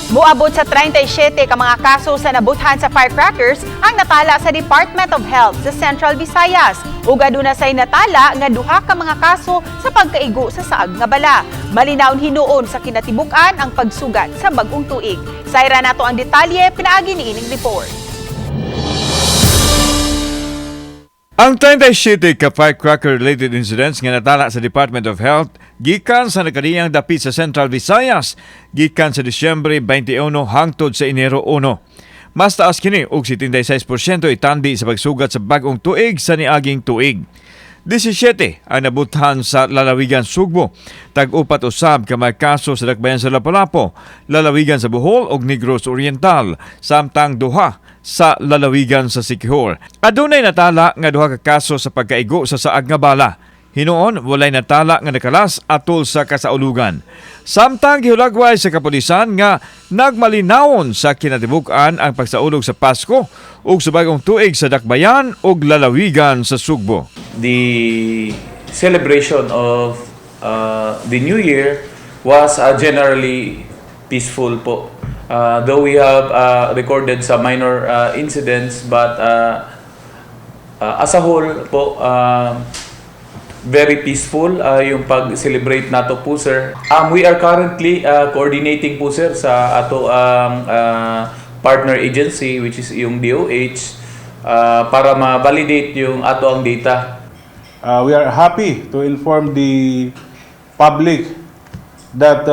Muabot sa 37 ka mga kaso sa nabuthan sa firecrackers ang natala sa Department of Health sa Central Visayas. Ug aduna say natala nga duha ka mga kaso sa pagkaigo sa saag nga bala. Malinawon hinuon sa kinatibuk-an ang pagsugat sa bag-ong tuig. Sayra nato ang detalye pinaagi niining report. Ang 37 ka firecracker-related incidents nga natala sa Department of Health gikan sa nakaniyang dapit sa Central Visayas gikan sa Disyembre 21 hangtod sa Enero 1. Mas taas kini og 76% itandi sa pagsugat sa bag-ong tuig sa niaging tuig. 17 ang nabuthan sa lalawigan Sugbo, tag-upat usab ka mga kaso sa dakbayan sa Lapu-Lapu, lalawigan sa Bohol ug Negros Oriental, samtang duha sa lalawigan sa Siquijor. Adunay natala nga duha ka kaso sa pagkaigo sa saag nga bala. Hinuon, walay natala nga nakalas atol sa kasaulugan. Samtang gihulagway sa kapulisan nga nagmalinawon sa kinatibuk-an ang pagsaulog sa Pasko ug sa bagong tuig sa dakbayan ug lalawigan sa Sugbo. The celebration of the New Year was generally peaceful po. Though we have recorded some minor incidents, but as a whole po, very peaceful yung pag-celebrate nato po, sir. We are currently coordinating po, sir, sa ato ang partner agency, which is yung DOH, para ma-validate yung ato ang data. We are happy to inform the public that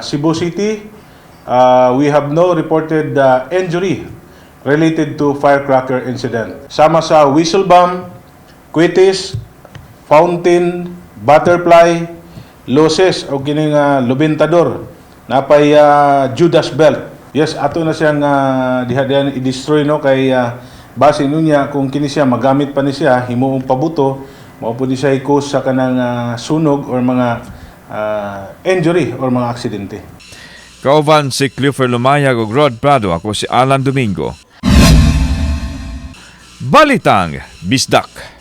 Cebu City, we have no reported injury related to firecracker incident. Sama sa whistle bomb, kwitis, fountain, butterfly, luces o kining lubentador, napay Judas belt. Yes, ato na siyang diha diha i-destroy, no, kay base nunya kung kini siya magamit pa ni siya himuong pabuto, mao pud ni siya i-cause sa kanang sunog or mga injury or mga aksidente. Kauban si Clifford Lumayag ug Rod Prado, ako si Alan Domingo. Balitang Bisdak.